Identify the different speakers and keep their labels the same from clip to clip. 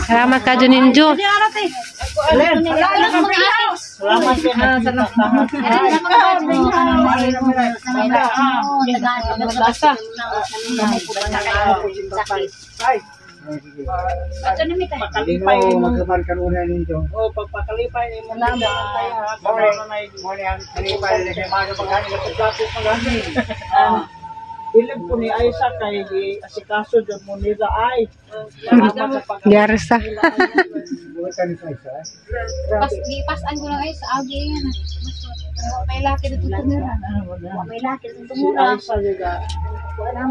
Speaker 1: Salamat ka Ninjo.
Speaker 2: Salamat
Speaker 3: Pakalipay mo magkaman kanuna ninyo.
Speaker 2: Oh, pagpakalipay mo na
Speaker 3: Mo ni ang kalipay kay maga pagani pagkapit pagani.
Speaker 2: Bilib ko ni Aisa kay gi asikaso jud mo nila ay. Salamat sa pag
Speaker 1: Yarsa.
Speaker 3: Bukan sa isa.
Speaker 4: Pas gipasan ko lang ay sa agi yan. May laki dito tumura. May laki dito
Speaker 2: si
Speaker 4: tumura.
Speaker 2: Aisa juga.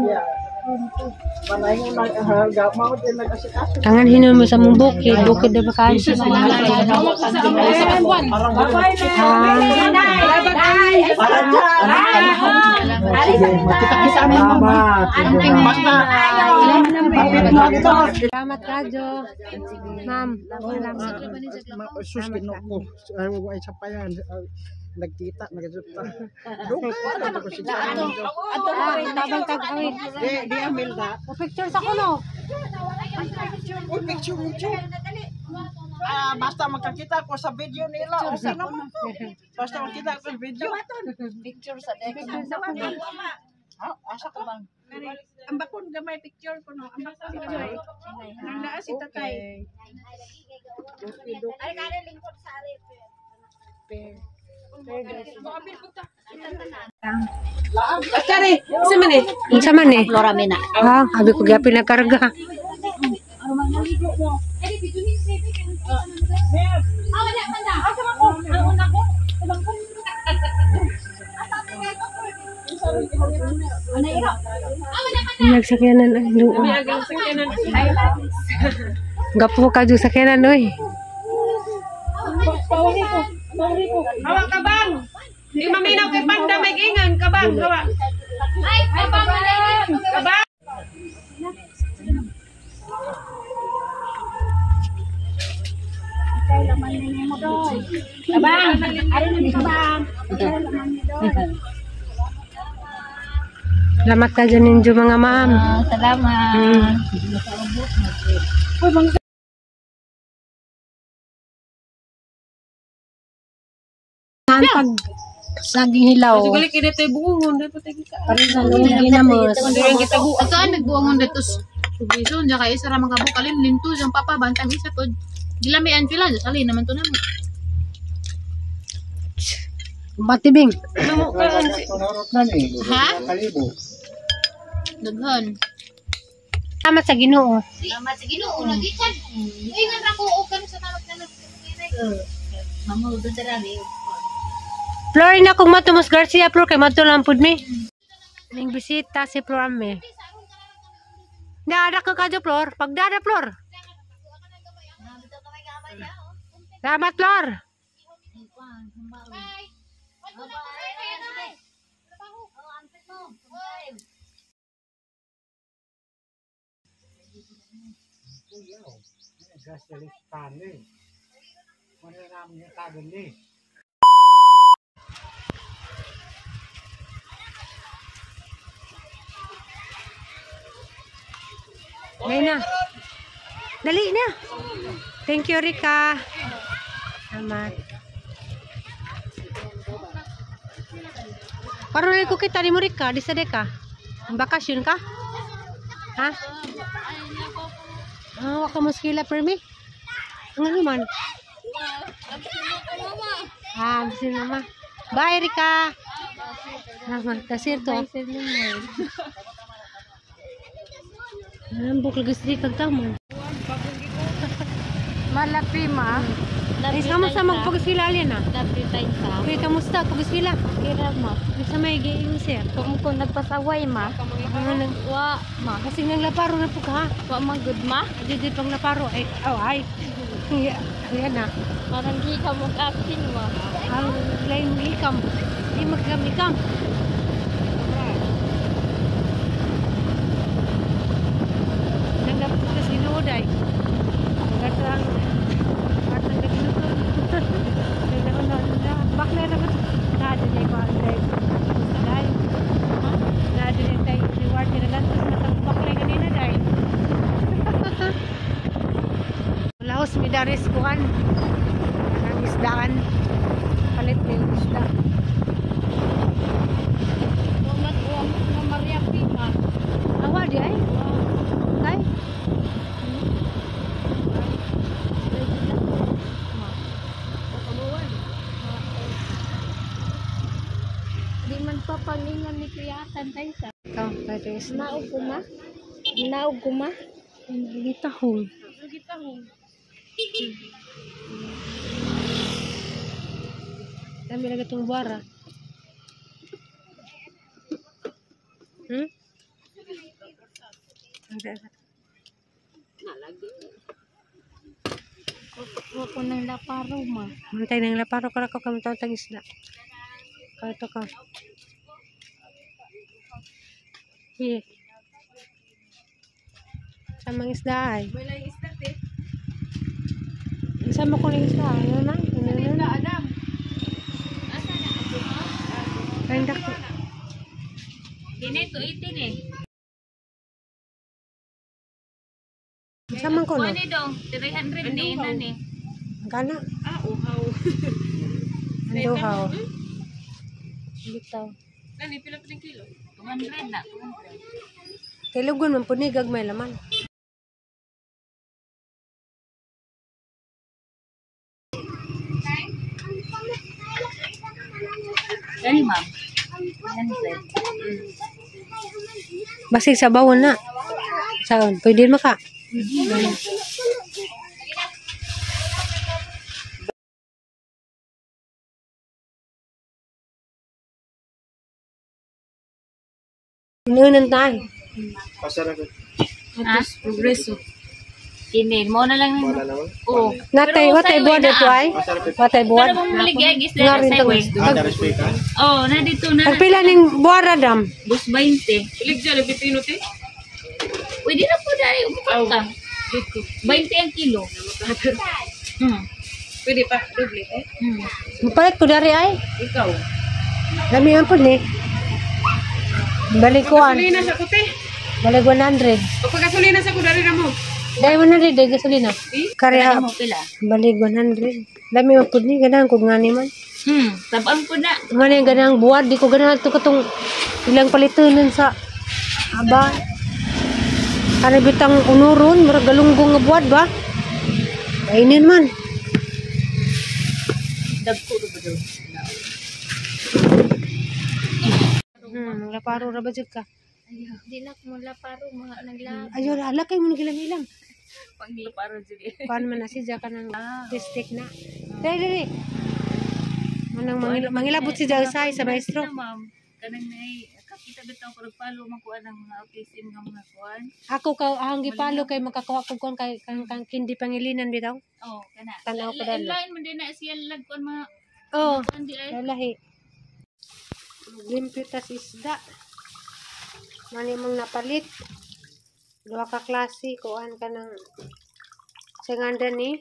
Speaker 2: Yeah. Manay mo nag mao din nag-asikaso.
Speaker 1: Tangan hinon mo sa mong bukid, bukid na ba kayo?
Speaker 2: Kita-kita mo mama. Basta
Speaker 1: Salamat radyo. Ma'am, salamat.
Speaker 2: Sus ginoo ko. Ay ay sa payan. Nagkita nagjuta.
Speaker 1: Tabang tag-awit.
Speaker 2: Di di amil na.
Speaker 1: O picture sa kuno.
Speaker 2: Uy, picture, picture. Ah, basta magkakita ko sa video nila, okay naman to. Basta makita ko sa video.
Speaker 4: Picture sa deck.
Speaker 2: Ah, asa ka bang?
Speaker 5: Ang bakon gamay picture ko no. Ang bakon gamay. Nang naa si tatay.
Speaker 4: Ay kare lingkod sa ari.
Speaker 1: Unsa man eh? Unsa man eh?
Speaker 4: Flora Mena.
Speaker 1: Ah, abi ko gyapon nagkarga.
Speaker 4: Ah, wala man na. Asa man ko? Ang una ko. Ubang ko. Ano iro?
Speaker 1: Nagsakyanan ay doon. Gapo ka jud sakyanan oy.
Speaker 5: Hawa ka bang? Di maminaw kay Panda may ingan kabang hawa.
Speaker 4: Ay, kabang na.
Speaker 5: Kabang.
Speaker 4: Kabang. Ari na kabang.
Speaker 1: Salamat ka dyan ninyo mga ma'am.
Speaker 4: Salamat.
Speaker 1: Pag saging hilaw.
Speaker 5: Sugali kini tay buongon dapat tay kita.
Speaker 1: Ginamos.
Speaker 4: Ato ay nagbuangon dito sa Bison, kay isa ra man kabukalin linto yung papa bantang isa pod. Gilamian sila, sali naman to namo.
Speaker 1: Batibing.
Speaker 3: Tunurot na ni.
Speaker 4: Ha?
Speaker 3: Kalibo.
Speaker 4: Daghan.
Speaker 1: Salamat sa Ginoo.
Speaker 4: Salamat sa Ginoo lagi kan. Ingan ra ko og kami sa tamat na Mamuldo dara ni.
Speaker 1: Flor na kung matumos Garcia Flor kay madto lang pud mi. Ning bisita si Flor ame. Naada ka kadyo Flor, pagdada Flor. Salamat Flor.
Speaker 3: Gas listan ni. Mo ni namin yung tagal ni.
Speaker 1: Dali na. Dali na. Thank you, Rika. Salamat. Karon ko kita ni mo Rika, di sa ka. Ang bakasyon ka? Ha? Ah, wa ka mo skila permi? Ang ano man? Ah, absin mama. Bye, Rika. Salamat. Tasir to. Ang buk lagi si kag taman.
Speaker 4: Malapi ma.
Speaker 1: Ay, kamusta magpag-eskwela alin ah?
Speaker 4: Lapi tayo sa.
Speaker 1: Okay, kamusta pag-eskwela?
Speaker 4: Kira ma.
Speaker 1: Sa may giingon sir.
Speaker 4: Kung ko nagpasaway ma.
Speaker 1: Ano nang
Speaker 4: Wa ma.
Speaker 1: kasi nang laparo na po ka.
Speaker 4: Wa man good ma.
Speaker 1: Di di pang laparo ay oh ay. Ayan na.
Speaker 4: Parang di ka mo akin ma.
Speaker 1: Ang lain mo ikam. Di magkam-ikam. Nang dapat ka sinuoday. Nagkatang atang naginuto. Nagdahon na bakla na ba? Naadyo niya ko ang drive. Dahil naadyo niya tayo reward niya na lantos na tang bakla kanina dahil. Naglaos mi daris kuan. Ang isdaan. Palit mi yung isda.
Speaker 4: Umat na Maria Prima.
Speaker 1: Awa di ay. Kay.
Speaker 4: Di man pa paningan ni Kuyatan tayo sa.
Speaker 1: Ikaw, tayo isda.
Speaker 4: Naog ko ma. Naog ko ma.
Speaker 1: Gitahong. Dami lagi itong buwara.
Speaker 4: Kuha ko ng laparo ma.
Speaker 1: Mantay ng laparo kara ko kamtaw tag isda. Kato ka. Hi. Sa mga isda ay.
Speaker 5: May laing isda te.
Speaker 1: Sa mo ko ng isda. Ano na? Ano na?
Speaker 5: Adam.
Speaker 1: Kaya ko.
Speaker 4: Dine to 18 eh.
Speaker 1: Sa man ko no?
Speaker 4: Kuha ni dong 300 ni ina ni.
Speaker 1: Gana.
Speaker 5: Ah, uhaw.
Speaker 1: Anduhaw. Bitaw.
Speaker 5: Nani pila pa ning kilo?
Speaker 4: 200 na. 200.
Speaker 1: Tilugon man pud ni gagmay laman.
Speaker 4: Gani ma'am. 100.
Speaker 1: Basig sa bawon na. Saon, pwede maka. Inunan tayo.
Speaker 4: Ah, progreso. Kini mo na lang. Oo.
Speaker 1: Natay, watay buwan na ay. Watay buwan.
Speaker 4: Pero mong maligay isda
Speaker 1: Nga rin
Speaker 4: sa
Speaker 1: tong
Speaker 4: way. Oh, na dito na.
Speaker 1: Pagpila ning buwara dam.
Speaker 4: Bus 20.
Speaker 5: Ilig dyan, pipino te.
Speaker 4: Pwede na po dahil umupat ka. 20 ang kilo.
Speaker 5: Pwede pa, doble eh.
Speaker 1: Mapalit ko dari ay.
Speaker 5: Ikaw.
Speaker 1: Lami man pud ni. Balik kuan.
Speaker 5: Gasolina sa ko te.
Speaker 1: Balik 100.
Speaker 5: Pag gasolina sa ko dari na mo.
Speaker 1: Dahil 100 dahil gasolina. Kaya
Speaker 4: Mo pila.
Speaker 1: balik 100. Lami man pud ni ganahan ko ngani man.
Speaker 4: Tabang po na.
Speaker 1: Ngani ang ganahang buwad di ko ganahan to katong ilang palitunan sa aba. Kana bitang unuron murag galunggong nga buwad ba? Kainin man.
Speaker 4: Dagko ra ba daw?
Speaker 1: Laparo ra ba jud ka?
Speaker 4: Di na mo laparo mga nagla.
Speaker 1: Ayo ala kay mo gilang-ilang.
Speaker 4: Panglaparo jud.
Speaker 1: Kuan man na siya kanang district na. Dai dai. Manang mangilabot si Jausay sa maestro.
Speaker 4: Ma'am, kanang nay kakita bitaw ko palo man kuan ang mga autism nga mga kuan.
Speaker 1: Ako ka ang gipalo kay makakuha kog kuan kay kang kang kindi pangilinan bitaw.
Speaker 4: Oh, kana.
Speaker 1: Tanaw ko dalo.
Speaker 4: Lain man din na siya lag kuan mga
Speaker 1: Oh,
Speaker 4: kuan di ay.
Speaker 1: lalahi. Limpyo tas isda. Mani mong napalit. Duha ka klase kuan ka ng singanda ni.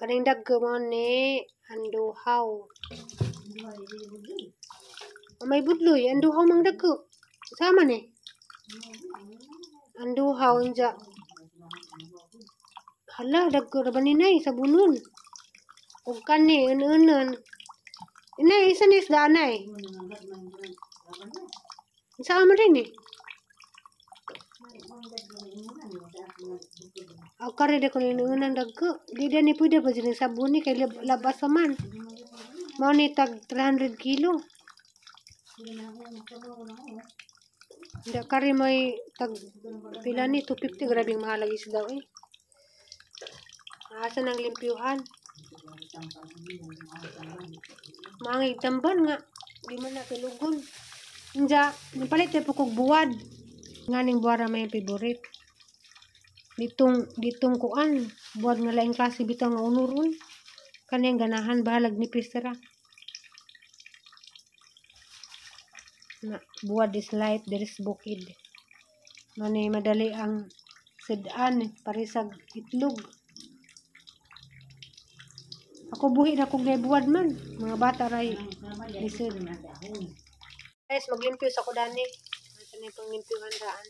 Speaker 1: Kaning dagko mo ni anduhaw. Oh, may budloy, anduhaw mang dagko. Sama ni. Anduhaw unja. Hala, dagko ra ba ni nay sa bunol. Ug kani un-unon. Inay, isa ni isda nay. Saan mo rin eh? Ako kare de kung inuunan dagko. Di na ni pwede pa dyan sabon ni kay labas pa man. Mao ni tag 300 kilo. Hindi kare may tag pila ni 250, grabing mahal ang isda eh. Asa nang limpyuhan? Maangig tamban nga. Di man na tulugon. Inja, napalit na po kog buwad. Nganing buwara may favorite. Ditong kuan, buwad nga laing klase bitaw nga unuron. Kaniyang ganahan bahalag ni Pistra. Na buwad is life, there is bukid. Mani madali ang sidaan parisag itlog. Ako buhi na kog buwad man, mga bata ray lisod. Guys, maglimpyo sa ko dani. Ito na yung panglimpyuhan raan.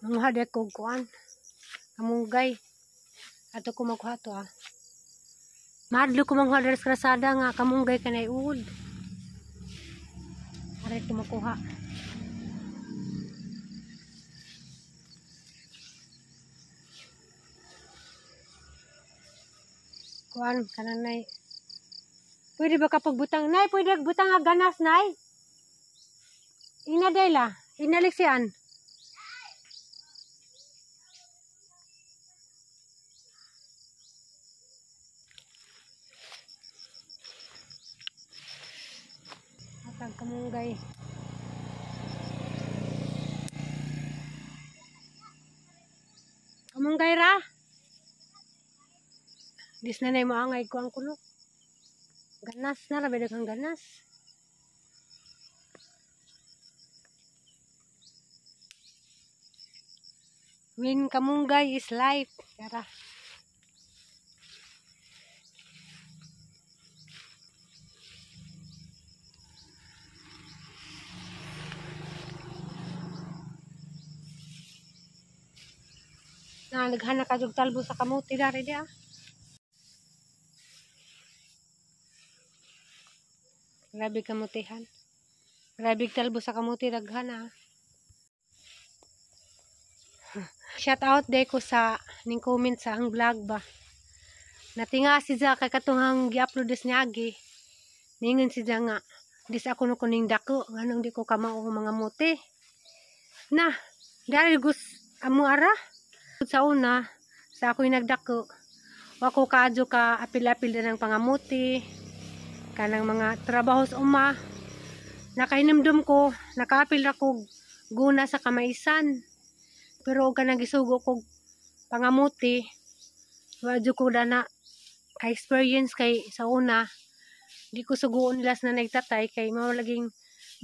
Speaker 1: Manguha di ko kuan. Kamunggay. Ato ko magkuha to ah. Maadlo ko manguha diri sa krasada nga kamunggay kanay uod. Aray ko makuha. Kuan kanang nay. Pwede ba kapag butang nay? Pwede butang nga ganas nay? Ina dayla, inaliksian. Atag kamunggay. Kamunggay ra. Dis na nay moangay ko ang kuno. Ganas na ra ba kang ganas. Win kamunggay is life. Tara. Na naghana ka jug talbo sa kamuti dari dia. Grabe kamutihan. Grabe talbo sa kamuti daghan ah. Shout out day ko sa ning comment sa ang vlog ba. Natinga si Za kay katunghang gi-upload des niagi. Ningon si Za nga dis ako no kuning dako nganong di ko kamao mga muti. Na dari gus amo ara sa una sa ako'y nagdako wako kaadyo ka apil-apil na ng pangamuti kanang mga trabaho sa uma. Nakahinumdum ko nakaapil ra ko guna sa kamaisan. Pero og kanang gisugo kog pangamuti wa jud ko dana ka experience kay sa una di ko suguon nila sa nanay tatay kay mao laging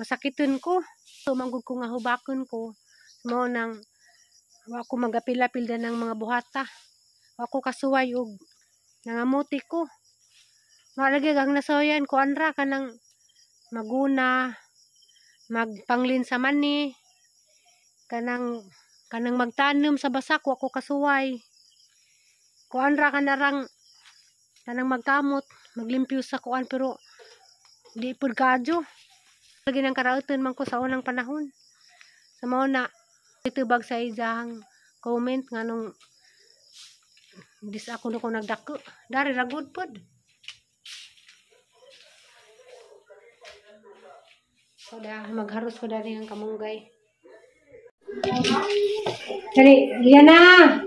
Speaker 1: masakiton ko. So manggod ko nga hubakon ko mao nang wa ko magapil-apil da ng mga buhata. Wa ko kasuway og nangamuti ko. Mao lagi ang nasawayan ko anra kanang maguna, magpanglin sa mani, kanang magtanom sa basak wa ko kasuway. Kuan ra kanarang kanang magkamot, maglimpyo sa kuan pero di pud kaadyo. Lagi nang karauton man ko sa unang panahon. Sa mao na itubag sa iyang comment nganong dis ako no ko nagdako. Dari ra gud pod. So da magharos ko dali ang kamunggay. Dali, Liana.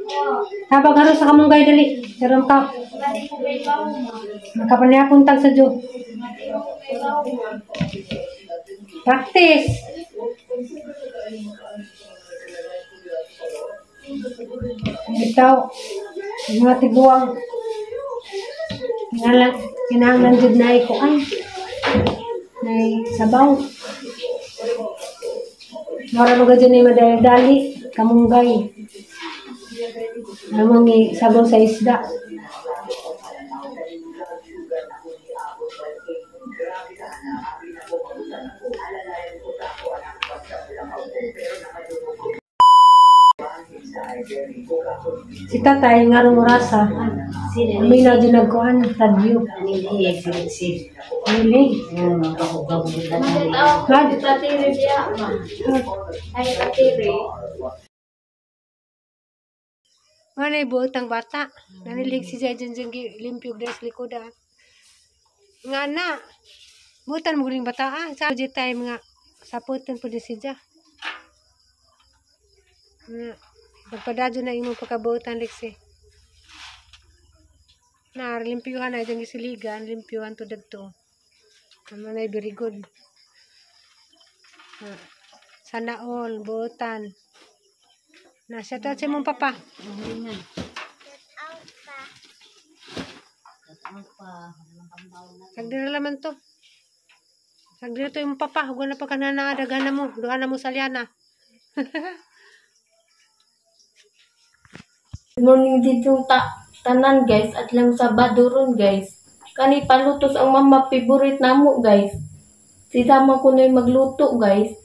Speaker 1: Tabag haros sa kamunggay dali. Sarom ka. Makapaniapon tag sa jo. Practice. Bitaw. Mga tiguang. Kinahanglan jud na ikuan. Nay sabaw. Mora mo gadyo ni madali-dali, kamunggay. Namang sabaw sa isda. Si tatay nga rumurasa. May na dyan nagkuhan, radyo. Nilig. Mga naibuot ang bata. Nanilig si Zay dyan dyan limpyog dahil sa likod. Nga na. Butan mo guling bata. Sa time nga. Saputan po din si Zay. Pagpadadyo na imong pagkabuotan, Lexi. Na, limpyuhan na itong gisiligan. Limpyuhan to dagto. Ano na, very good. Sana all, buotan. Na, shout out sa imong papa. Sagdira laman to. Sagdira to imong papa. Huwag na pagkanana, daghan na mo. Duha na mo salyana.
Speaker 6: Good morning ditong tanan guys at lang sa baduron guys. Kani palutos ang mama favorite namo guys. Sisama ko na magluto guys.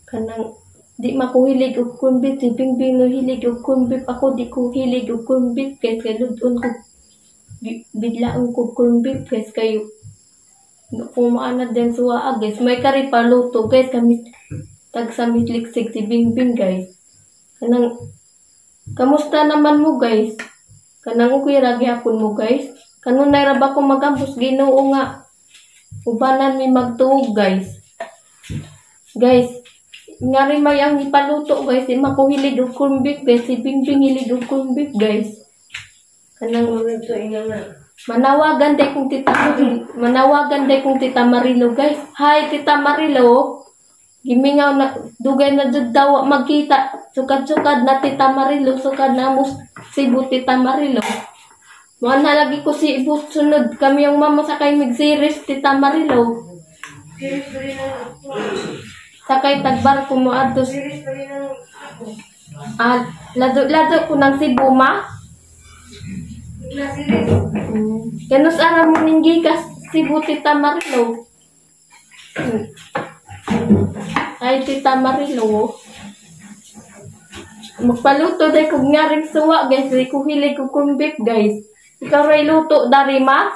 Speaker 6: Kanang Di makuhilig og corn beef. Si Bingbing no hilig og corn beef. Ako di ko hilig og corn beef guys. Kay ludon ko biglaon ko corn beef guys. Kayo kumaanad din suwa guys. May kari paluto guys. Kami tag sa mitliksig si Bingbing guys. Kanang kamusta naman mo guys? Kanang okay ra gyapon mo guys. Kanunay ra ba ko magampos Ginoo nga ubanan mi magtuog guys. Guys, ngari may ang ipaluto guys, di makuhilig og corn beef guys, si Bingbing hilig og corn beef guys. Kanang manawagan day kong tita, manawagan day kong Tita Marilo guys. Hi Tita Marilo. Gimingaw na dugay na jud daw magkita. Sukad-sukad na Tita Marilo, sukad na mo Cebu Tita Marilo. Mo na lagi ko si Cebu sunod kami yung mama sakay mig series Tita Marilo. Sakay tagbar ko mo adto. Ah, lado-lado ko nang Cebu ma. Kanus ara mo ning gikas Cebu Tita Marilo. Ay Tita Marilo. Magpaluto day kog ngaring suwa guys, di ko hilig og corn beef guys. Ikaw ray luto dari ma?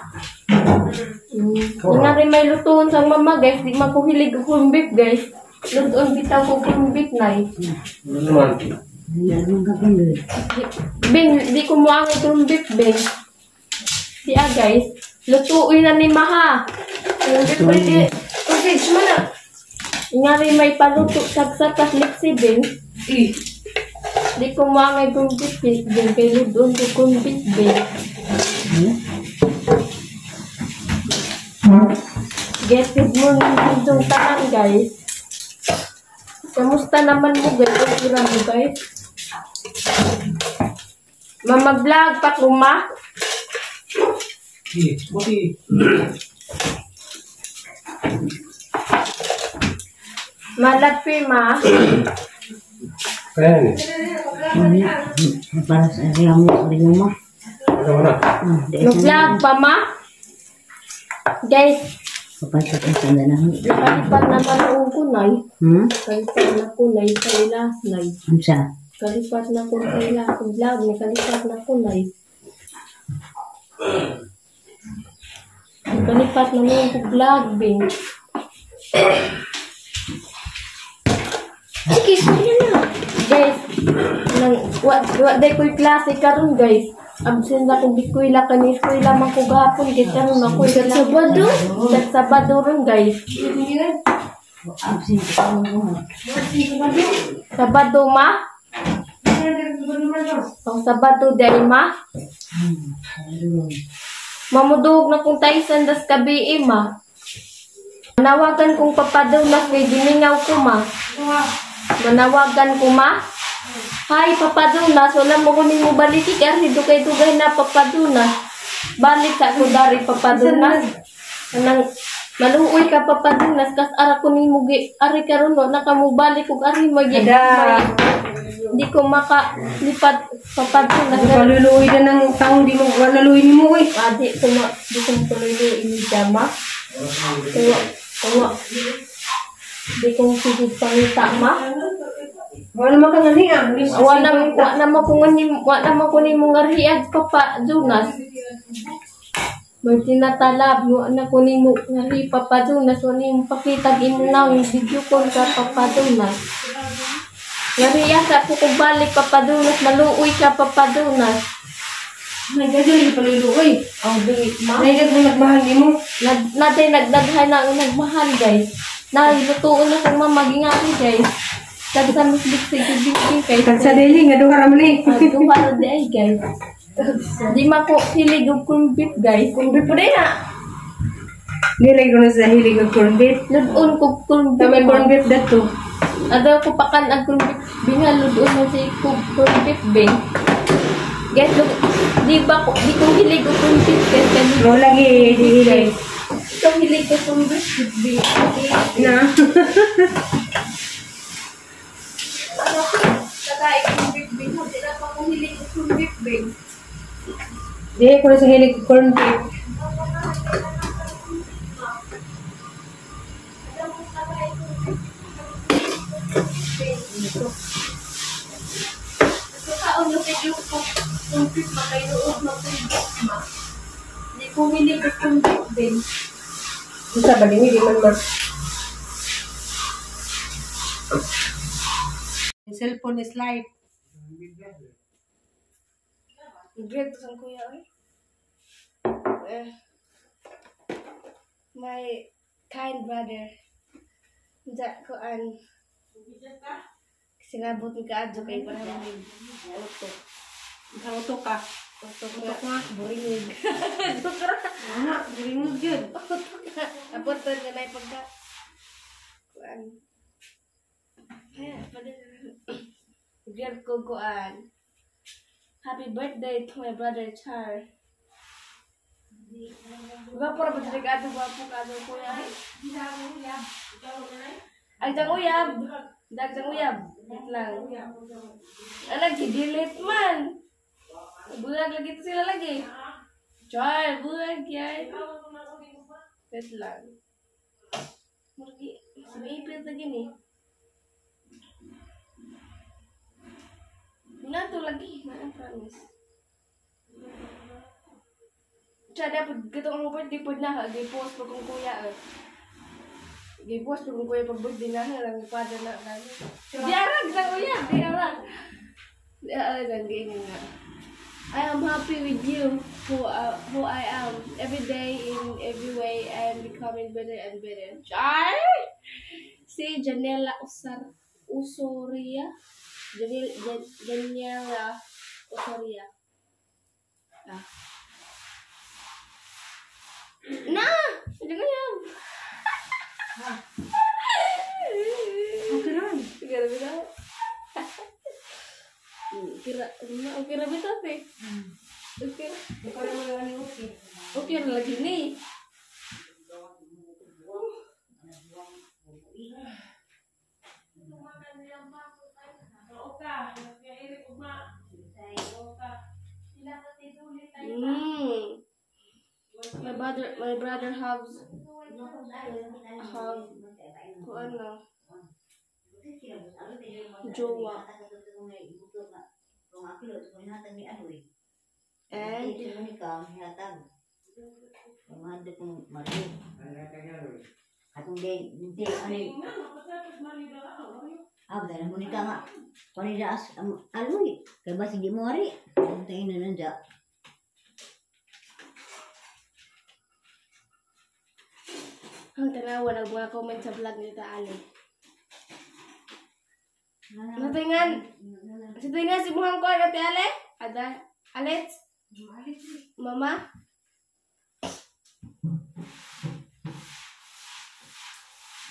Speaker 6: Ngari may lutoon sa mama guys, di makuhilig og corn beef guys. Lutoon bitaw ko corn beef nay. Bing, di ko mo ang corn beef bing. Di ah guys, lutuin na ni Maha. Ngari may paluto sagsakas liksi bing. Di ko mo ang corn beef bing, kay lutoon ko corn beef bing. Guys, good morning yung tanan guys. Kamusta naman mo guys? Okira mo guys? Mama vlog pa kuma? Malapi ma? Mag-vlog pa ma? Guys, kalipat naman ang kunay. Kalipat na kunay sa ilas, nay. Kalipat na ko sa ilas. Vlog, may kalipat na kunay. Kalipat na mo yung vlog, bing. Sige, sige na. Guys, wa day ko'y klase karon guys. Absent na kong eskwela kani eskwela man ko gahapon guys karon ako sa Sabado. Sa Sabado ron guys. Sabado ma? Ang Sabado day ma? Mamudog na kung taysan das kabi ma. Manawagan kong papadawnas kay gimingaw ko ma. Manawagan ko ma. Hi, Papa Dunas. Wala mo kunin mo balik. Kasi dugay-dugay na, Papa Dunas. Balik sa ako dari, Papa Dunas. Anang, maluoy ka, Papa Dunas. Kas ara kunin mo, ari karon no, nakamubalik kung ari magi. Di ko makalipat, Papa Dunas.
Speaker 5: Kaluluoy na ng taong di mo, naluoy ni mo, eh.
Speaker 6: Ah, di ko maluoy ni Jama. Kawa, di ko sigig pangita, ma.
Speaker 5: Wala naman ka nga niya.
Speaker 6: Wala naman ko ni mong ngariag, Papa Jonas. May tinatalab, wala na ko ni mong ngari, Papa Jonas. Wala ni mong pakitag imo na yung video call ka, Papa Jonas. Ngariya sa ko kung balik, Papa Jonas. Maluoy ka, Papa Jonas.
Speaker 5: Nagdaghan yung paluluoy.
Speaker 6: Oh, di, ma.
Speaker 5: Nagdaghan na nagmahal ni mo.
Speaker 6: Naday nagdaghan na ang nagmahal, guys. Nalutuon na kong mamagingari, guys. Tagsa mislik sa bibig guys.
Speaker 5: Tagsa dili nga duha ra man eh.
Speaker 6: Duha ra di ay guys. Di ma ko hilig og corn beef guys.
Speaker 5: Corn beef pud na. Dili ko na sa hilig og corn beef.
Speaker 6: Ludon ko corn beef.
Speaker 5: May corn beef dato.
Speaker 6: Adaw ko pakan ang corn beef. Binga ludon mo si corn beef bing. Guys, di ba ko di ko hilig og corn beef guys.
Speaker 5: Mo lagi di hilig.
Speaker 6: Ikaw hilig og corn beef bing.
Speaker 5: Na. Di ko na sa hilig corn beef.
Speaker 1: Ito.
Speaker 6: Kaon na sa iyo ko kung beef ba kayo ma. Di ko hilig og corn beef din.
Speaker 1: Unsa ba dini di man ma. Cellphone is life.
Speaker 6: Grade to sang kuya oy. Eh, my kind brother. Ja kuan. Sinabot ni kaadyo kay para mig auto.
Speaker 1: Auto ka.
Speaker 6: Auto ka. Buringog. Joke ra.
Speaker 1: Ana, buringog gyud.
Speaker 6: Auto ka. Abot to na nay pagka kuan. Eh, pwede. Grab ko kuan. Happy birthday to my brother Char. Gwapo ra ba diri ka gwapo ka ato kuya? Ay, tang uyab. Dag tang uyab. Wait lang. Anak, gidelete man. Bulag lagi to sila lagi. Char, bulag yan. Wait lang. Murgi, sumipit lagi ni. Nato lagi, na promise. Char, dapat gatong ang birthday po na, gi-post pa kong kuya. Gi-post pa kong kuya pag birthday na, ang father na gani. Di arag sa kuya, di arag. Di arag ang ganyan nga. I am happy with you, who I am. Every day, in every way, I am becoming better and better. Char! Si Janela Osoria. Janela Osoria. Ah. Na! Jangan yan.
Speaker 1: Okay ra.
Speaker 6: Okay ra bitaw. Okay ra bitaw te. Okay.
Speaker 1: Okay ra man ni okay.
Speaker 6: Okay ra lagi ni. My brother have kuan na jowa. And ang tanawa nag mga comment sa vlog ni Tita Ali. Natingan. Sa tingan si buhang ko Ate Ale? Ada Alex? Mama?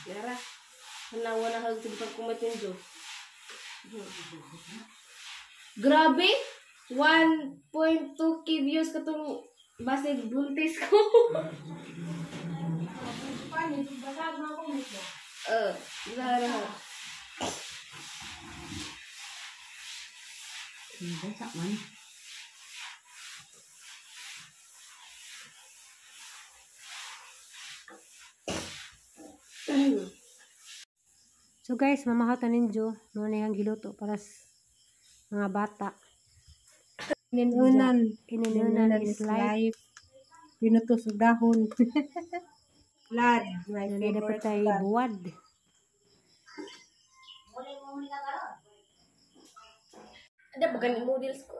Speaker 6: Yara. Tanawa na hag sa pag-comment ninyo. Grabe! 1.2k views katong basig buntis ko.
Speaker 1: So guys, mamahatan ninyo mo na yung giluto para sa mga bata. Ininunan is life. Pinutos og dahon. Blood, my favorite blood. Buwad.
Speaker 6: Ada ba ganing models ko?